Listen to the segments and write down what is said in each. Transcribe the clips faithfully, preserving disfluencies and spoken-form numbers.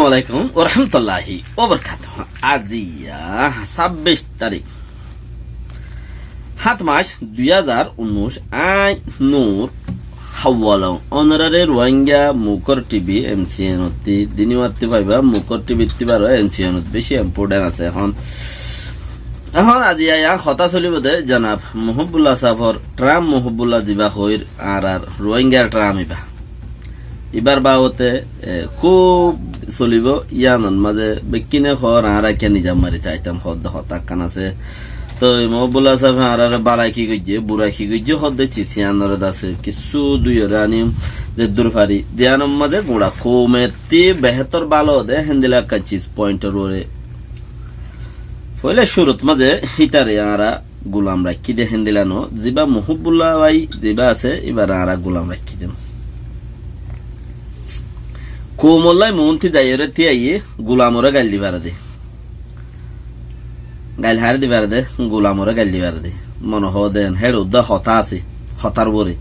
Assalamu alaikum warahmatulláhi wabarakátuhu. Aijja sábbic tarík, háñt mac, dui házar unnúic, añí Nur Hawwal. Ónorare Ruáingga Mukor T V M C N ottí, dini wattí faiba, Mukor T V ttí baro M C N ot beci important asé ehón. Ehón aijja yián hotá solibo de, janab Muhibbulla sáfor, Trump Muhibbulla ziba hoir, añárar Ruáinggar Trump iba. Ibar babote, e, kúb solibo, yiánor mazé bekkúne hoór, añára kiyá nizam mari táitam hoódde hotá ekkán asé. Toi Muhibbulla sáfe añárare bala ki goijjé, bura ki goijjé hoódde cis yiánore dase kissú duiyore anim zeddur fari. Ziyánor mazé guñça koumettí behétor bála de héndilla ekkán cis pointor uore. Foila cúrut mazé hítare añára gulam raikkí de héndilla no, ziba Muhibbulla bái ziba asé, ibare añára gulam raikkí de no. Koumolla muúnti zaiyóre tíaiyé gulamore gail di fare de. Gail hare di fare de, gulamore gail di fare de. Mone hoó de héçe uddá hotá asé, hotár uore.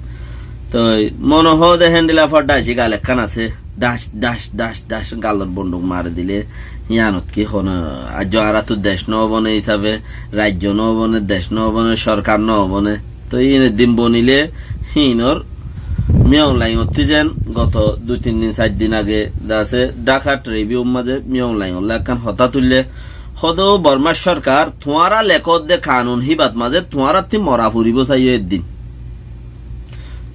Toi mone hoó de héndilla fodda aicí gal ekkán asé, dhac, dhac, dhac, dhac, galot bonduk mari dile, yiánot ki hono, aijjó añárattu dec no bone hísafe, raijjo no bone, dec no bone, sorkar no bone. Toi híin eddin bonile, híinor Miyong Laing ottí zen goto dui tin din, sair din age de asé, Dhaka Tribune mazé Miyong Laing olla ekkán hotá tuille, hoóde, Bormar sorkar, tuáñra lekódde kanun híbat mazé tuáñrattí mora foribó saiyó eddin.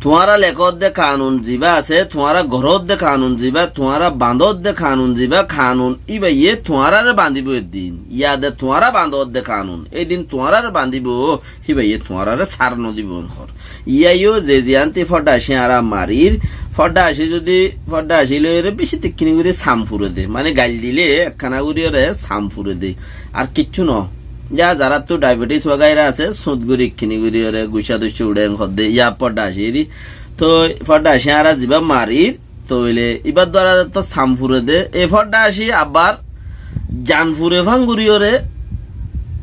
Tuáñra lekódde kanun ziba asé, tuáñra goródde kanun ziba, tuáñra bañdódde kanun ziba, kanun íbaye tuáñrare bañdibó eddin. Yade tuáñra bañdódde kanun, édin tuáñrare bañdibó, híbaye tuáñrare sár nodibó en hoór. Yíayo ze ziyánti fodda aicí añára marir, fodda aicí zodi, fodda aicí loiyóre beci tikkini gorí sam fure de. Mane gail dile ekkána goríyore sam fure de. Ar kiccú no. Yá zaráttu diabetes wagaira asé, sút gorí ikkini goríyore gucá ducá uçé en hoódde, yá fodda aicí eri. Toi fodda aicí añára ziba marir, toile ibar duara to sam fure de, e fodda aicí abbar jan fure fán goríyore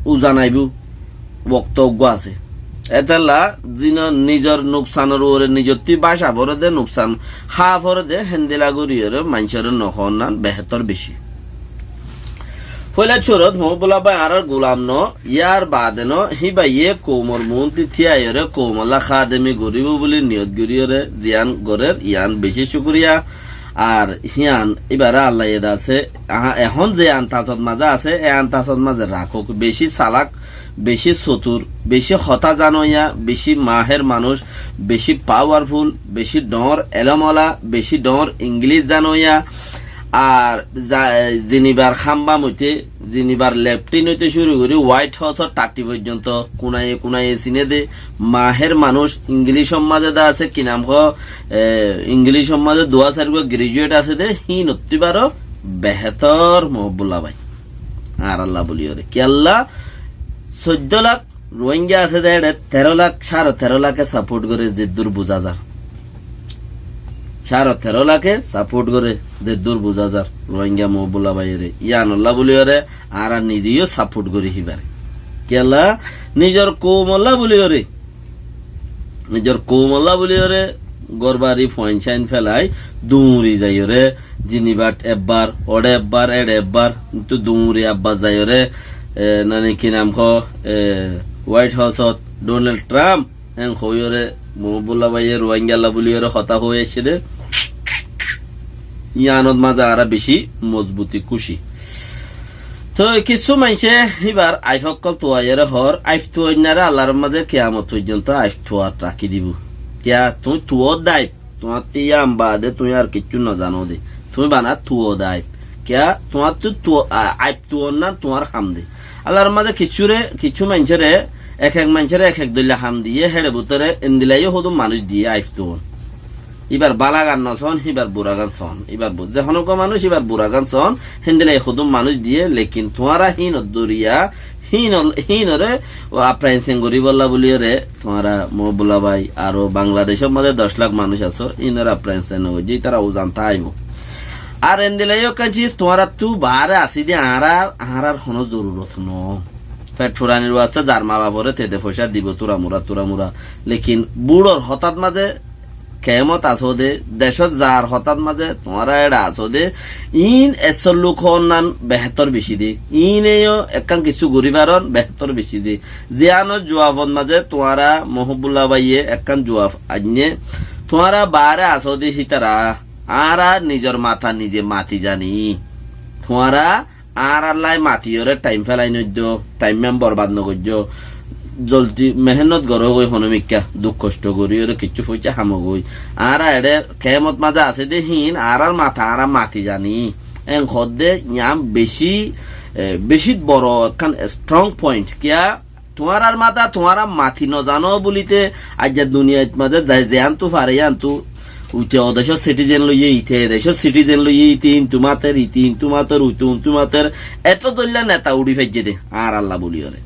uzan aibó. Wokto uggúa asé. Étella zino nizor nuksanor uore nizottí báca fore de, nuksan há fore de, héndilla goríyore maincóre no hoónnan behétor beci. Foila cúrut Muhibbulla bái añárar gulam no, yar baade no, híbaye koumor muúnti tíaiyóre koumolla hádemi goríbo buli niyot goríyore ziyán gorér, yián beci cúkuriya. Ar híyan íbare Allaye de asé, aha, ehón ze antasot mazé asé, e antasot mazé rakók. Beci salak, beci sotur, beci hotá zanoiya, beci mahér manúic, beci powerful, beci dhoóñr elom ola, beci dhoóñr Ingilíc zanoiya, ar za-, zinibar hámbam óite, zinibar leftin óite cúru gorí White House or thirty foijjonto kunaye kunaye siné de, mahér manúic, Ingilícor mazé de asé, ki nam hoó, e, Ingilícor mazé duwá sairgúa graduate asé de, híinottí baró behétor Muhibbulla bái. Añáralla buliyóre. Kiyólla? Soiddó lak Ruáingga asé de, éçe teró lak, sáre teró lake saport goré, zeddur buzá zar. Sáre teró lake saport goré, zeddur buzá zar, Ruáingga Muhibbulla báiyore. Yíanolla buliyóre añára nize yó saport gorí híbare. Kiyólla? Nizor koumolla buliyóre. Nizor koumolla buliyóre górbari fuain sáin félai duñri zaiyóre, zinibat ebbar, oçé ebbar, éçe ebbar, kintu duñri abbar zaiyóre, e, nani ki nam hoó, e, White House ot Donald Trump en hoiyóre, Muhibbulla báiye Ruáinggalla buliyóre hotá hoi aiccé de. Yíanot mazé añára beci mozbuti kúci. Toi kissú maincé íbar aif ókkol tuaiyóre hoór, aif tuainnare Allar mazé kiyamot foijjonto aif tuat rakí dibou. Kiyá tuñí tuo de aif, tuáñttí yían baade tuñí ar kiccú nozano de. Tuñí bana tuo de aif. Kiyá tuáñttú tuo, a-, aif tuonnan tuáñr ham de. Allar mazé kiccúre, kiccú maincóre, ek ek maincóre ek ek dóilla ham diyé, héçe bútore endilla yó hodún manúic diyé aif tuon. Íbar bálagan no soón, híbar buragan soón. Íbar bu-, ze honó uggúa manúic íbar buragan soón, héndilla hodún manúic diyé, lekin tuáñra híinor doriya, híinor, híinore o aprain sen goríbolla buliyóre, tuáñra Muhibbulla bái, aró Bangladecór mazé doc lak manúic asó, híinore aprain sen no goijjé, ítara uzan táibo. Ar endilla yó ekkán ciz, tuáñrattú baáre así de añárar, añárar honó zorurot no. Fet furanir waste zar ma bafore tede foicá dibo, tura mura, tura mura. Lekin búçor hotát mazé keémot asó de, decót zar hotát mazé tuáñra éçe asó de, iín essór luk hoónnan behétor bicí de, iíne yó ekkán kissú gorí faron behétor bicí de. Ziyánor juafot mazé tuáñra Mohóbbulla báiye ekkán juaf ainné, tuáñra baáre asó de hítara, añára nizor mata nize mati zani. Tuáñra añárallá matiyóre thaim félai noiddo, thaimán borbad nogoijjó. Zoldi mehénnot gorógoi honómikká, duk kocthó goríyóre kiccú foicá hamogói. Añára eçé keémot mazé asé de híin, añárár mata añára mati zani. Eén hoódde yián bicí, e, bicí boro ekkán strong point. Kiyá? Tuáñrár mata tuáñra mati nozanó bulíte aijja duniyait mazé ze-, zeántu fare yíantu, uite o decór citizen loiyé, ite e decór citizen loiyé, ite intu mater, ite intu mater, uite untu mater, eto dóilla neta uçí faijjé de, añárallá bulíyóre.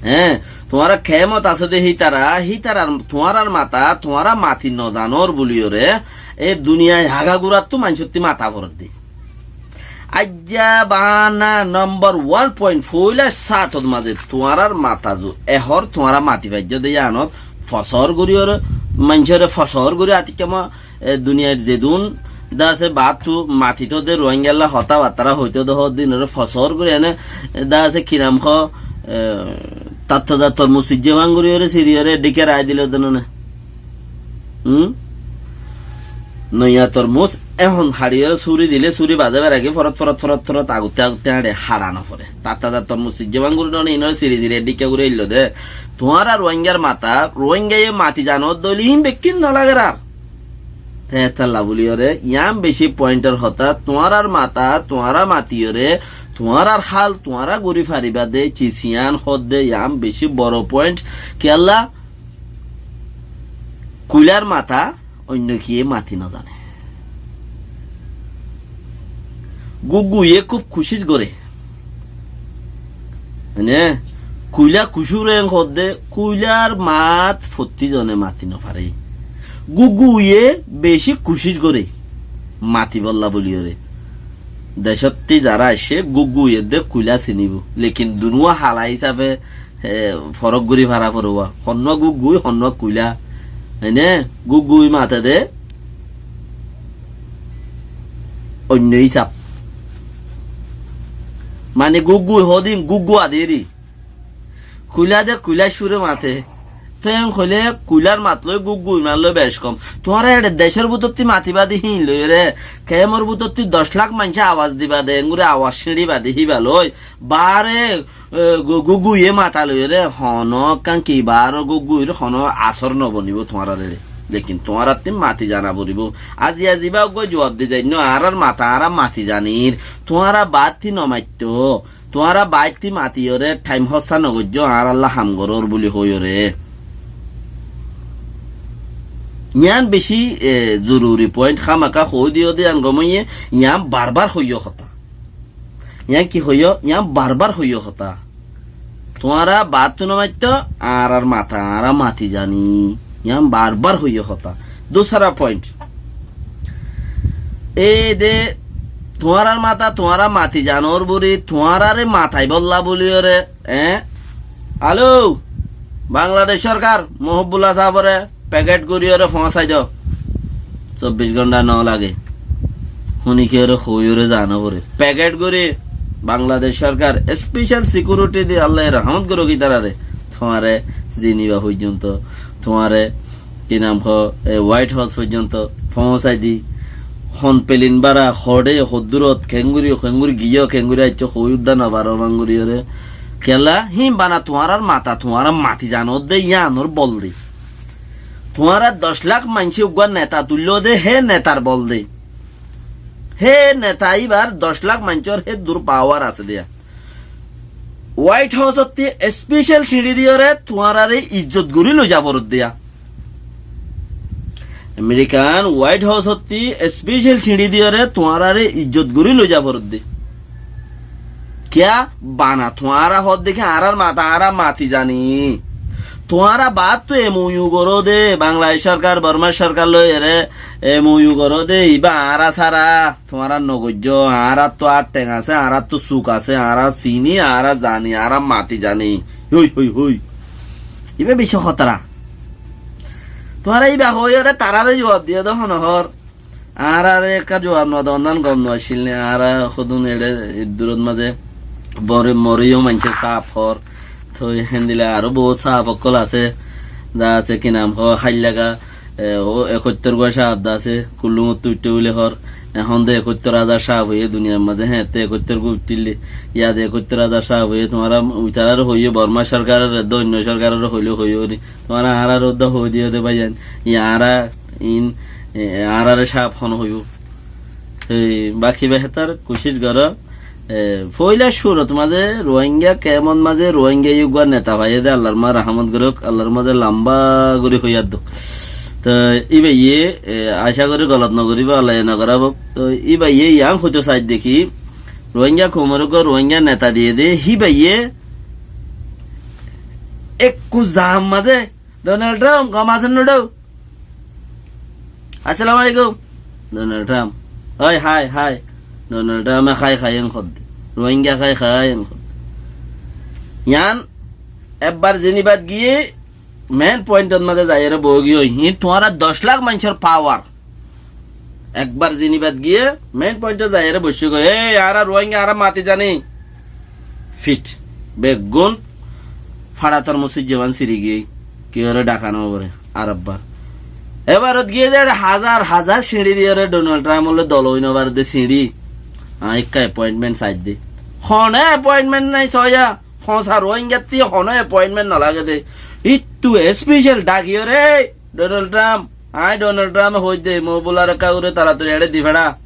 Eé, tuáñra keémot asó de hítara, hítarar, tuáñrár mata tuáñra mati nozanór bulíyóre, e duniyait hagagurattu maincótti mata foredde. Aijja baána nombor one point, foóila sáatot mazé tuáñrár mata zu ehór tuáñra mati faijjó de yíanot fosóor goríyóre, maincóre fosóor gorí atikká mo, e, duniyair zedún de asé baáttu mati tó de Ruáingalla hotábattára hoitó de hoóddinoré fosóor gorí ene, e, de asé ki nam hoó, e, tatta zattor musijje báñgoriyóre siriyóre dhíkka raái dilo de none. Hum? Noiya tormus ehón haçiyóre súri dile súri bazaibar age forot, forot, forot, forot, agutte, agutte haçe, haça noforé. Tatta zattor musijje báñgori none inóre siri siri dhíkka gorí aillo de. Tuáñra Ruáingar mata, Ruáingaye mati zano dóile hín bekkín nolager ar. Te hétalla buliyóre, yián bicí pointor hotá, tuáñrar mata, tuáñra matiyóre, tuáñrar hál, tuáñra gorí faribá de, cis yián hoódde, yián bicí boro point. Kiyólla? Kuilár mata oinno kiyé mati nozane. Gugguye kúb kucíc goré. Mane, kuilá kucúre hoódde, kuilár maat fottí zone mati nofaré. Gugguye bicí kucíc goré, matibolla buliyóre. Decótti zará aiccé, gugguye de kuilá sinibó. Lekin dunúa hala hísafe e, forók gorí fara foribó. Honnúa guggui, honnúa kuilá. Ene, guggui mate de oinno hísab. Mane guggui hodin guggu adiri. Kuilá de kuilá cúre mate. Toi en hoilé kuilár mat loi guggui mat loi bec kom. Tuáñra eçe decór bútotti matiba de híin loiyóre, kemor bútotti doc lak maincé awaz diba de, engori awaz cíñçiba de híba loi. Baáre e, gu-, gugguye mata loiyóre, honó kán ki baáro gugguir honó asór nobonibó tuáñraré. Lekin tuáñrattí mati zana foribó. Aziya zibá uggúa juab di zainno, añárar mata añára mati zanir. Tuáñra baátti nomaittó. Tuáñra baátti matiyóre thaim hóssa nogoijjó, añárallá ham gorór buli hoiyóre. Yián bicí, e, zoruri point, hámaka hoói diyó de yián gom óiye, yián barbar hoiyó hotá. Yián ki hoiyó? Yián barbar hoiyó hotá. Tuáñra baáttu nomaittó, añárar mata, añára mati zani. Yián barbar hoiyó hotá. Dusara point. Ei de tuáñrar mata, tuáñra mati zanor buri, tuáñrare mataibólla buliyóre, e? Aló, Bangladec sorkar, Mohibbulla sáfore, pekét goríyore foóñsai do. Sobbic gónta no lage. Húni kiyóre hoóiyore zano foré. Pekét gorí Bangladec sorkar especial security di Allaye rahámot gorók ítarare. Tuáñre Jeneva foijjonto, tuáñre ki nam hoó, e, White House foijjonto foóñsai di. Hon pelin bára, hoçé, hoddúrot, keéngorí, keéngorí giyó, keéngorí aiccó, hoói uddá no faró, bangoriyóre. Kiyólla, híin bana tuáñrar mata, tuáñra mati zano de yíanor bol de. Tuáñra doc lak maincé uggúa neta tuilló de, hé netar bol de. Hé neta íbar doc lak maincór hé dur pawar asé de. White House ottí especial siñçí diyóre tuáñrare izzot gorí loi za foredde. American White House ottí especial siñçí diyóre tuáñrare izzot gorí loi za foredde. Kiyá bana tuáñra hoódde ki añárar mata añára mati zani. Tuáñra baáttu M O U goró de, Bangladec sorkar, Bormar sorkar loi ere M O U goró de, ibá añára sára tuáñra nogoijjó, añárattu ar theng asé, añárattu suk asé, añára sini, añára zani, añára mati zani. Hoi, hoi, hoi. Ibá bicí hótara. Tuáñra íba hoóiyoré taráre juab diyó de hone hoór. Añáráre ekká juab no don, gom no accíl né. Añára hodún eçé iddurót mazé bore moriyó maincé sáf hoór. Toi héndilla aró bout sáf ókkol asé. Dá asé ki nam hoó, Háillaga, e, ó ekóittor gua sáf dá asé, Kullúmottu uiththé buli hoór. Ehón de ekóittor házar sáf óiye duniyar mazé, héñtte ekóittor gua uiththíl de. Yá de ekóittor házar sáf óiye, tuáñra itaráre hoiyó, Bormá sorkaróre de, oinno sorkaróre hoilé hoiyó de. Tuáñra añáráre uddá hoi diyó de báiyain, i añára in, e, añáráre sáf hone hoibó. Toi baki behétor kucíc goró. E, foóila cúrut mazé Ruáinga kemot mazé Ruáinga uggúa neta faiyé dé, Allar ma rahámot gorók, Allar mazé lamba gorí hoiyé dók. Toi íbayé, e, acá gorí golot no goríbo, Allaye no gorábok. Toi íbayé yián hoitó saidde ki, Ruáinga koumoré uggúa Ruáinga neta diyé dé, híbayé ekku zam mazé Donald Trump, gom asón né? Assalamu alaikum. Donald Trump. Ói, hái, hái. Donald Trump e hái, hái en hoó dé. Ruáinga hái, hái en hoó dé. Yián ekbar Zenibat giyé, main point ot mazé zaiyóre boói giyói. Híin tuáñra doc lak maincór power. Ekbar Zenibat giyé main point ot zaiyóre boiccé goi, "Ei, añára Ruáinga, añára mati zani." Fit. Beggún façator musir zeban siri giyói. Kiyóre dhaka no foré. Arekbar. Ebarot giyé de eçé házar házar siñçí diyóre Donald Trump ólle dol ói no fare dé siñçí. Añí ekká appointment saidde. Hone appointment nai soóya. Fóñsa Ruáingattú honó appointment no lage dé. Íttu special dhakiyóre, Donald Trump, aññí Donald Trump e hoóidde, Mohibullar ekká gorí toratori eçé di feçá.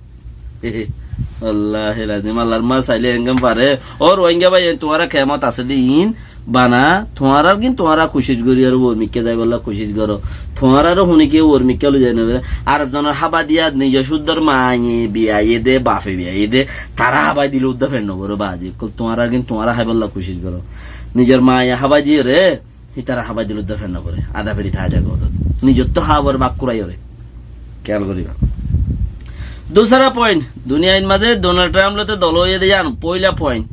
Wallahil azim, Allar ma sailé engán fare. Ó Ruáinga bái, en tuáñra kemot asé dé iín bana, tuáñrar gín tuáñra kucíc gorí aró uor mikká zaibolla kucíc goró. Tuáñraré hunikiye uor mikká loi zai no fare. Ar zonor hába diya, nizor cúddor maye biyaye dé, bafe biyaye dé, tará hábai dile uddá fet no foré bazi. Ókkol tuáñrar gín tuáñra háibolla kucíc goró. Nizor maye hábai diyóre, hítara hábai dile uddá fet no foré. Ada feri tái zagói odot. Nizottú hábar bak kuráiyoré. Kéyal goríba. Dusara point, duniyair mazé Donald Trump lóti dol óiye dé yián, foila point.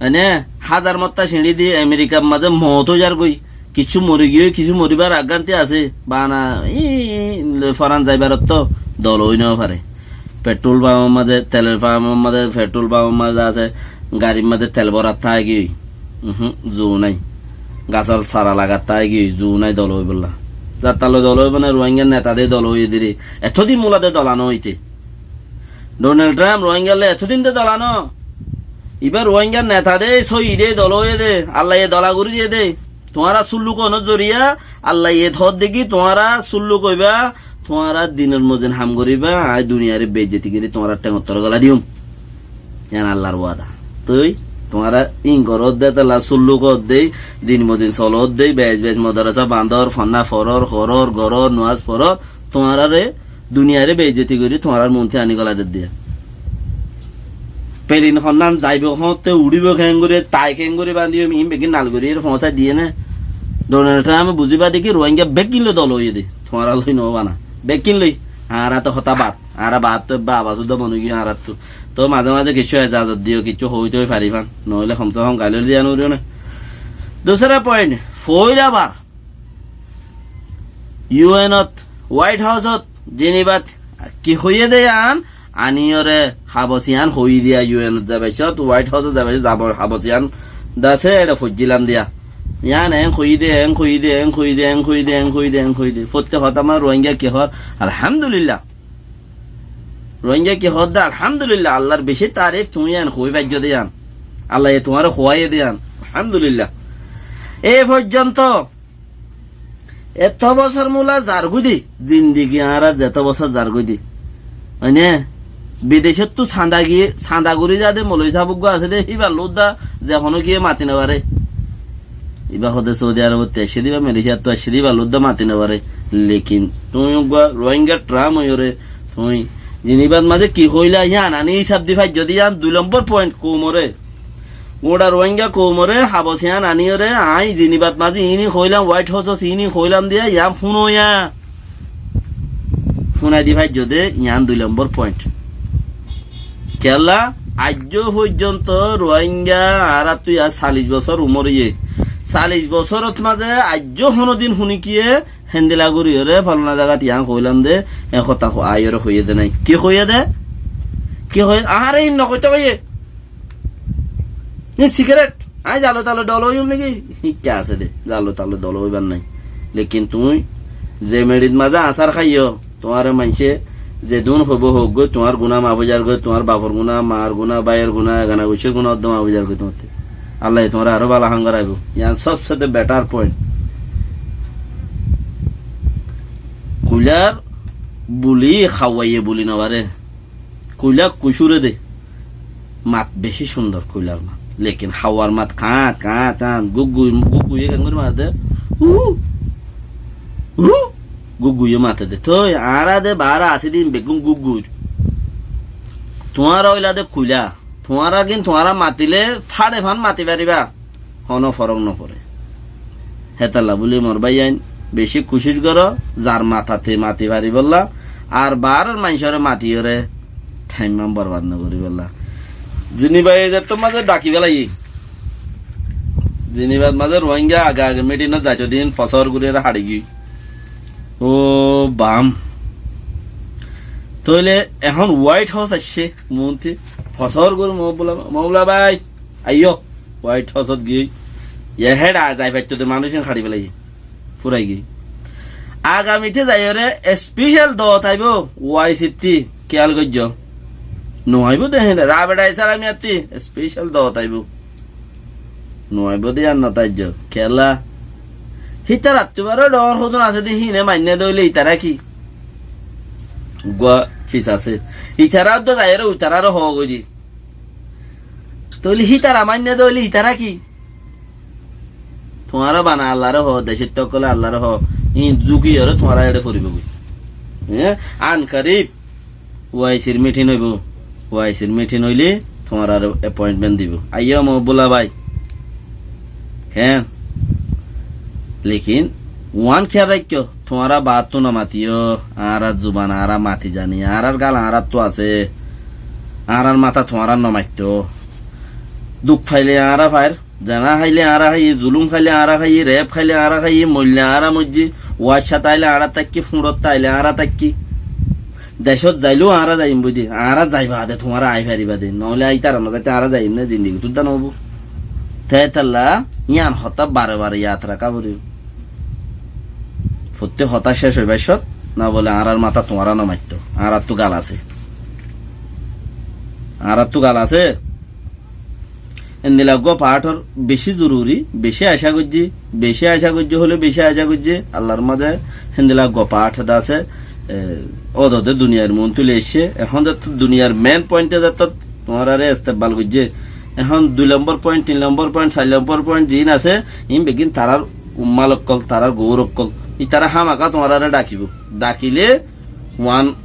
Mane, házar motta siñçí di Amerikar mazé moot ói zargói. Kissú mori giyói, kissú moribar aggánti asé. Bana, í, í, loi foran zaibar ottó dol ói no fare. Petrol pamor mazé, telor pamor mazé, petrol pamor mazé asé, garir mazé tel borat táigiyói. Uhum, zu nái. Gasol sara lagat táigiyói, zu nái dol óibolla. Zattalloi dol óibo né, Ruáingar neta de dol óiye dé ré. Etodin mula de dola no óite. Donald Trump Ruáingar loi etodin de dola no. Ibá Ruáingar neta de, sóiyi de, dol óiye dé, Allaye dola gorí diyé dé. Tuáñra súlluk onor zoriya, Allaye hoódde ki, tuáñra súlluk óiba, tuáñra dinor mozin ham goríba, aññí duniyaré beizzoti gorí tuáñrar théngor tore golai diyum. Yián Allar wada. Toi, tuáñra íin goródde, tala súlluk ódde, din mozin solódde, bec bec modorasa bandór, fonná forór, horór, gorór, nuwas forór, tuáñraré duniyaré beizzoti gorí tuáñrar monti aní golai dedde. Pelin honnán zaibo hoóñtte, uçíbo keéngorí, tai keéngorí bandiyum, iín beggín nal gorí ere foóñsai diyé né. Donald Trump e buzíba dé ki Ruáinga beggín loi dol óiye dé. Tuáñra loi no bana. Beggín loi. Añára to hotá bad. Añára bad to ebbe abas uddá bon ói giyé añárattu. To mazé mazé kissú ezazot diyó, kissú hoói toi farifán. Noóile hom se hom gail óile diya no foribó né. Dusara point, foila bar U N ot, White House ot, Geneva t ki hoiyé dé yián, aníyoré habos yián hoiyé diya U N ot zaibar cót, White House ot zaibar cót, zaibar habos yián dase, eçé foijjílam diya. Yián en hoiyé dé, en hoiyé dé, en hoiyé dé, en hoiyé dé, en hoiyé dé, en hoiyé dé. Fottí hotá ma Ruáinga ki hoór? Alhamdulillah. Ruáinga ki hoódde? Alhamdulillah, Allar bicí tarif, tuñí yián hoói faijjó dé yián. Allaye tuáñre hoóiye dé yián. Alhamdulillah. E foijjonto etó bosór mula zargói dé, zindigi añárar zetó bosór zargói dé. Óine, bidecóttu sanda giyé, sanda gorí zade moloi sáb uggúa asé dé, híbar loi uddá ze honókiye mati no faré. Ibá hoóde Saudi Arobottu aiccé dé, ibá Malaysiattu aiccé dé, ibár loi uddá mati no faré. Lekin tuñí uggúa Ruáingar Trump óiyoré, tuñí Zinibat mazé ki hoóila, yián aní hísab di faijjó dé, yián dui lombor point koumoré. Uñça Ruáinga koumoré, habos yián aníyoré, aññí Zinibat mazé iín hoóilam, White House ot iín hoóilam diya, yián fúnoya. Fúnai di faijjó dé, yián dui lombor point. Kiyólla, aijjó foijjonto Ruáinga añáráttu yá sallic bosór umor óiye. Salic bosórot mazé aijjó honódin huníkiye héndila goríyoré fálana zagat yián hoóilam dé, e hotá ho-, aiyóre hoiyé dé nái. Ki hoiyé dé? Ki hoiyé? Añáre ín nohoité hoiyé. Ín sigaret. Aññí zalo talo dol óiyum néki? Híkka asé dé, zalo talo dol óibar nái. Lekin tuñí ze meçit mazé asár háiyo, tuáñre maincé zedún hoibó hoók goi, tuáñr guná maf ói zar goi, tuáñr bafor guná, maar guná, báiyor guná, egana gucír guná uddá maf ói zar goi tuáñtte. Allaye tuáñre aró bála ham goráibo. Yián sobsete better point. Kuilár buli háwaiye buli nofaré. Kuilá kucúre dé. Mat bicí cúndor kuilár mat. Lekin háwar mat kaát, kaát, kaát, gúgguí, gúgguiyé keéngorí maté dé. Hú! Hú! Gúgguiyé maté dé. Tói añára dé baáre así dé ín beggún gúgguir. Tuáñra óila dé kuilá. Tuáñra gín tuáñra matilé fáçe fán mati faribá. Honó forók noforé. Hétolla buli mor báiyain, bicí kucíc goró, zar matate mati faribólla, ar baáror maincóre matiyóre thaimman borbad nogoríbolla. Ziniba e zettór mazé dhaki félaiyí. Zinibar mazé Ruáingga age age mítinot zaito dé ín fosór goríyore haçi giyói. Ó bam. Tóile ehón White House aiccé, muúnti fosór gorí Mohbula, Mohbula bái, aiyó. White House ot giyói. Ye héçe zai faitto dé manúic ín haçi félaiyé. Fúrai giyói. Agamite zaiyóre special doot aibó, Y C ttí, kiyál goijjó. No aibó dé héne, Rabita Islamiyattí special doot aibó. No aibó dé yían no taijjó. Kiyólla? Hítarattú baró dhoóñr hodún asé dé híine mainné dé óile itará ki? Uggúa cis asé. Itará uddá zaiyóre utararé hoó goi dé. Tóile hítara mainné dé óile itará ki? Tuáñra bana Allaré hoó, decóitta ókkolé Allaré hoó, íin zukiyóre tuáñra eçé foribó goi. Eé? An karib Y C r mítin óibo. Y C r mítin óile tuáñraré appointment dibó. Aiyó Mohbula bái. Keén? Lekin uán kiyál raikkó, tuáñra baáttu nomatiyó, añárar zuban añára mati zani, añárar gál añáráttu asé, añárar mata tuáñra nomaitto. Duk faile añára fair, zena háile añára háiyi, zulúm háile añára háiyi, rep háile añára háiyi, moille añára moijji, uaccát aile añára táikki, fúñçot aile añára táikki. Decót zaileu añára zaiyum boi de, añára zai baade tuáñra ai faribá de, noóile ítara nozaite añára zaiyum né, zindigit uddá noóibo. Te hétolla yían hotá bare bare yad raká foribó. Fottí hotá céc óibar cót na bóle añárar mata tuáñra nomaitto, añáráttu gal asé. Añáráttu gal asé. Endila uggúa paáthor bicí zoruri, bicí acá goijjí, bicí acá goijjí hoilé bicí acá goijjí, Allar mazé héndila uggúa paáth edá asé, e, ódode duniyair muúntu loi aiccé. Ehón zettót duniyair main point e zettót tuáñraré estebbal goijjé. Ehón dui lombor point, tin lombor point, sair lombor point ziín asé, iín beggín tarár ummal ókkol, tarár gour ókkol. Itará hámaká tuáñraré dhakibó. Dhakilé uán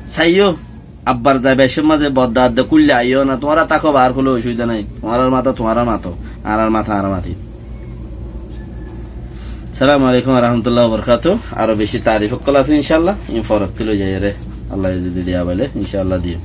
saiyó. Abbar zaibar cómot mazé bodda adde kúille aiyó na, tuáñra táko baár hoilé ocubida nái. Tuáñrar mata tuáñra mato, añárar mata añára mati. Assalamu alaikum wa rahmatullahi wa barakatuhu. Aró bicí taarif ókkol asé incállah, iín forottí loi zaiyóre, Allaye zodi diya bole, incállah diyum.